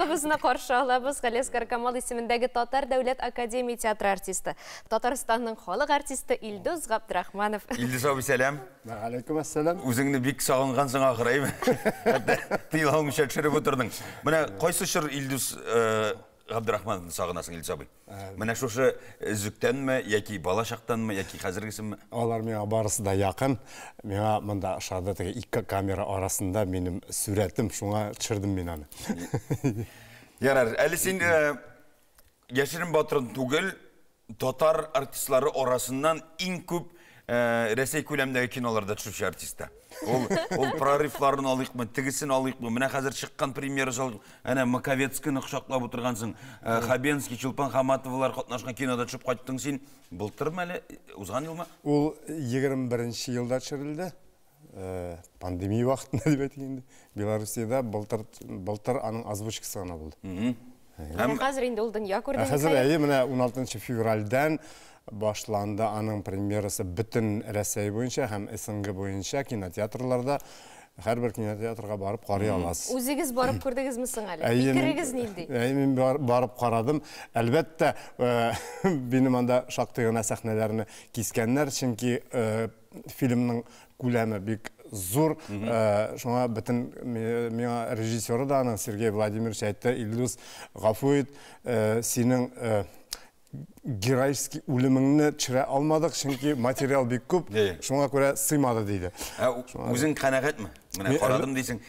Кунагыбызны каршы алабыз. Галиәсгар Камал исемендәге Татар дәүләт академия театры артисты, Татарстанның халык артисты Илдус Габдрахманов. Илдус абый, сәлам. Вәгаләйкүм әссәлам. Үзеңне бик сагынгансың ахры, әйме? Хәтта тыела алмыйча төшереп утырдың. Менә кайсы чор Илдус э, Габдрахмановны сагынасың, Илдус абый? Менә шушы өзектәнме, яки бала чактанмы, яки хәзергесенме? Алар миңа барысы да якын. Миңа монда ошады теге ике камера арасында минем сурәтем, шуңа төшердем мин аны. Ярар, әле син э, яшерен батырын түгел, татар артистлары арасыннан иң күп э, Рәсәй күләмдәге киноларда төшүче артист та. Ул, ул прорывларын алыйкмы, тегесен алыйкмы, менә хәзер чыккан премьерасы алыйк. Әнә Маковецкийны кочаклап утыргансың. Э, Хабенский, Чулпан Хаматовалар катнашкан кинода төшеп кайттың син. Былтырмы әле, узган елмы? Ул 21 елда төшерелде. Э, пандемия вакытында дип әйтик инде. Белоруссиядә былтыр былтыр аның озвучкасы гына булды. Менә хәзер инде ул дөнья күрде. Ә хәзер әйе, менә 16 февральдән башланды аның премьерасы бөтен Рәсәй буенча һәм СНГ буенча кинотеатрларда һәрбер кинотеатрга барып карый аласыз. Үзегез барып күрдегезме соң әле? Әйе, мин- Фикерегез нинди? Әйе, мин барып карадым. Әлбәттә, э, минем анда шактый гына сәхнәләрне кискәннәр, чөнки э, фильмның күләме бик зур. Э, шуңа бөтен миңа режиссеры да аның Сергей Владимирович әйтте, Илдус, гафу ит, э, синең э, героический үлемеңне төшерә алмадык, чөнки материал бик күп, шуңа күрә сыймады диде. Ә үзең канәгатьме? Менә карадым дисең,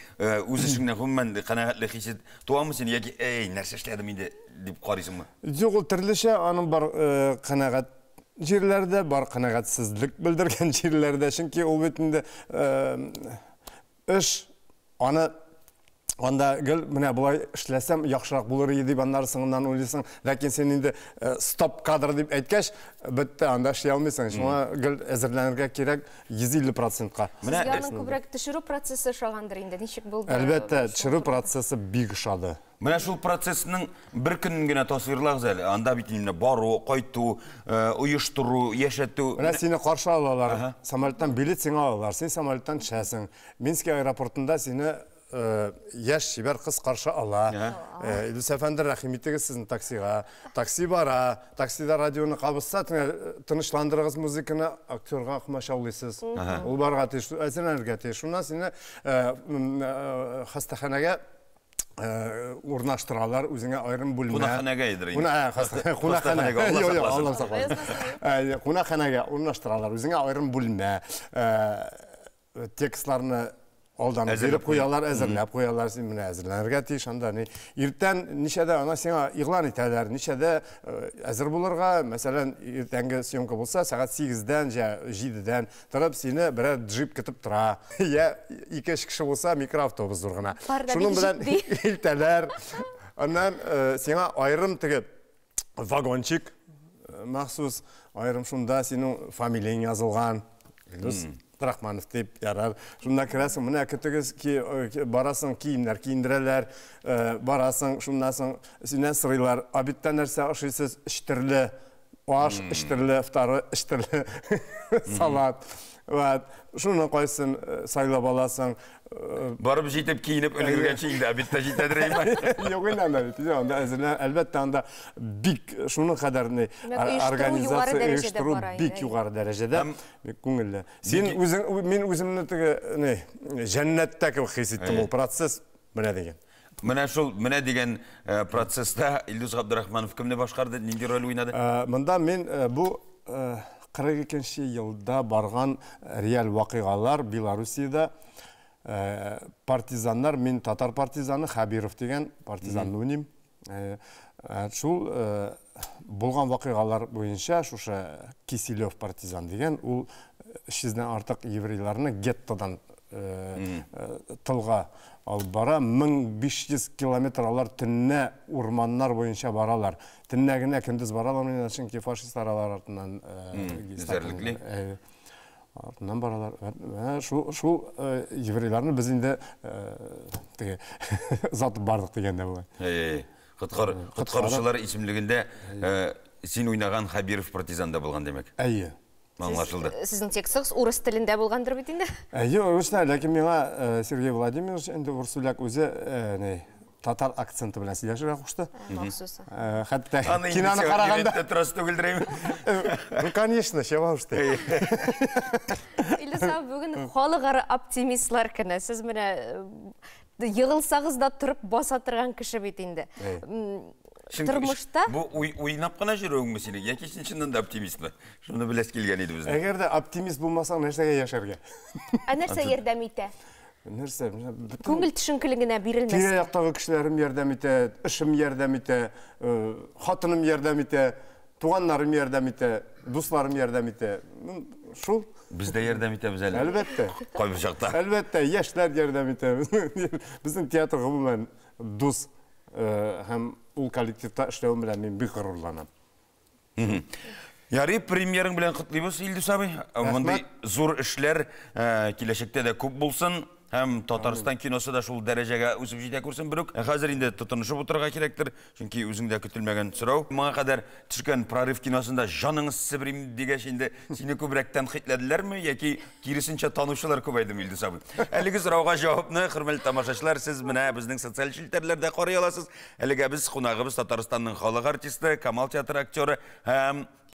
үз эшеңнән гомумән канәгатьлек хисе туамы син яки әй, нәрсә эшләдем инде дип карыйсыңмы? Юк, ул төрлечә, аның бар канәгать җирләрдә, бар канәгатьсезлек белдергән җирләрдә, чөнки ул бит инде эш аны анда гел менә болай эшләсәм яхшырак булыр иде дип аннары соңыннан уйлыйсың, ләкин син инде стоп кадр дип әйткәч, бетте, анда эшли алмыйсың. Шуңа гел әзерләнергә кирәк 150 процентка. Менә аның күбрәк төшерү процессы ошагандыр инде, ничек булды? Әлбәттә, төшерү процессы бик ошады. Менә шул процессның бер көнен генә тасвирлагыз әле. Анда бит инде бару, кайту, э, оештыру, яшәтү. Менә сине каршы алалар. Самолеттан билет сиңа алалар. Син самолеттан төшәсең. Минский аэропортында сине э, яшь чибәр кыз каршы ала. Э, Илдус әфәнде, рәхим итегез сезне таксига. Такси бара. Таксида радионы кабызса, тынычландырыгыз музыканы, актерга комачаулыйсыз. Ул барырга тиеш, әзерләнергә тиеш. Шуннан сине хастаханәгә Э, урнаштыралар үзеңә аерым бүлмә. Кунакханәгә идер инде. Кунакханәгә. Юк, юк, Аллам сакласын. Э, кунакханәгә урнаштыралар үзеңә аерым бүлмә. Э, текстларны алдан биреп куялар, әзерләп куялар. Син менә әзерләнергә тиеш анда. Ни иртән ничәдә ана сиңа игълан итәләр, ничәдә әзер булырга, мәсәлән, иртәнге съемка булса, сәгать 8-дән, 7-дән Торып сине берәр джип көтеп тора. Я ике-өч кеше булса, микроавтобус зур гына. Шуның белән илтәләр. Аннан э, сиңа аерым теге вагончик э, махсус аерым шунда синең фамилияң язылган. Илдус Рахманов дип ярар. Шунда керәсең, менә көтегез, э, барасың, киемнәр киендерәләр, барасың, шуннан соң синнән сорыйлар, обедта нәрсә ашыйсыз? Өч төрле Аш өч төрле, второй өч төрле салат. Вот. Шуның кайсын э, сайлап аласың. Э, Барып җитеп киенеп өлгергәнче инде обед та җитәдер әйме? Юк инде анда бит. Анда әзерлән, әлбәттә, анда бик шуның кадәр ни организация оештыру бик югары дәрәҗәдә, бик күңелле. Син үзең, мин үземне теге ни җәннәттә кебек хис иттем ул процесс менә дигән. Менә шул, менә дигән э, процесста Илдус Габдрахманов кемне башкарды, нинди роль уйнады? Э, монда мин э, бу 42 елда барган реаль вакыйгалар Белоруссиядә партизаннар, мин татар партизаны Хабиров дигән партизанны уйныйм. Шул булган вакыйгалар буенча шушы Киселев партизан дигән ул 300 дән артык еврейларны геттодан тылга алып бара. 1500 километр алар төнлә урманнар буенча баралар. Төнлә генә, көндез баралар, чөнки фашистлар алар артыннан эзәрлекли. Артыннан баралар. Менә шул шул еврейларны без инде теге озатып бардык дигәндә була. Коткар, коткаручылар исемлегендә син уйнаган Хәбиров партизан да булган димәк. Әйе. Аңлашылды. Сезнең текстыгыз урыс телендә булгандыр бит инде? Әйе, урыс телендә, ләкин миңа Сергей Владимирович инде Урсуляк үзе ни татар акценты белән сөйләшергә кушты. Махсус. Хәтта киноны караганда торасы түгелдер әйме? Ну, конечно, чего уж ты. Илдус абый, бүген халыкара оптимистлар көне. Сез менә егылсагыз да торып баса торган кеше бит инде. Тормышта бу уйнап кына йөрүеңме синең яки син чыннан да оптимистмы? Шуны беләсе килгән иде безнең. Әгәр дә оптимист булмасаң, нәрсәгә яшәргә? Ә нәрсә ярдәм итә? Нәрсә? Күңел төшенкелегенә бирелмәскә. Тирә-яктагы кешеләрем ярдәм итә, эшем ярдәм итә, хатыным ярдәм итә, туганнарым ярдәм итә, дусларым ярдәм итә. Шул. Без дә ярдәм итәбез әле. Әлбәттә. Кайбер чакта. Әлбәттә, яшьләр ярдәм итә. Безнең театр гомумән дус һәм ул коллективта эшләвем белән мин бик горурланам. Ярый, премьераң белән котлыйбыз, Илдус абый. Мондый зур эшләр киләчәктә дә күп булсын. Һәм Татарстан киносы да шул дәрәҗәгә үсеп җитә күрсен берүк. Хәзер инде тотынышып утырырга кирәктер, чөнки үзеңдә көтелмәгән сорау. Моңа кадәр төшкән Прорыв киносында җаның эссе дигәч инде сине күбрәк тәнкыйтьләделәрме яки киресенчә танучылар күбәйдеме, Илдус абый? Әлеге сорауга җавапны, хөрмәтле тамашачылар, сез менә безнең социаль челтәрләрдә карый аласыз. Әлегә без кунагыбыз Татарстанның халык артисты, Камал театры актеры һәм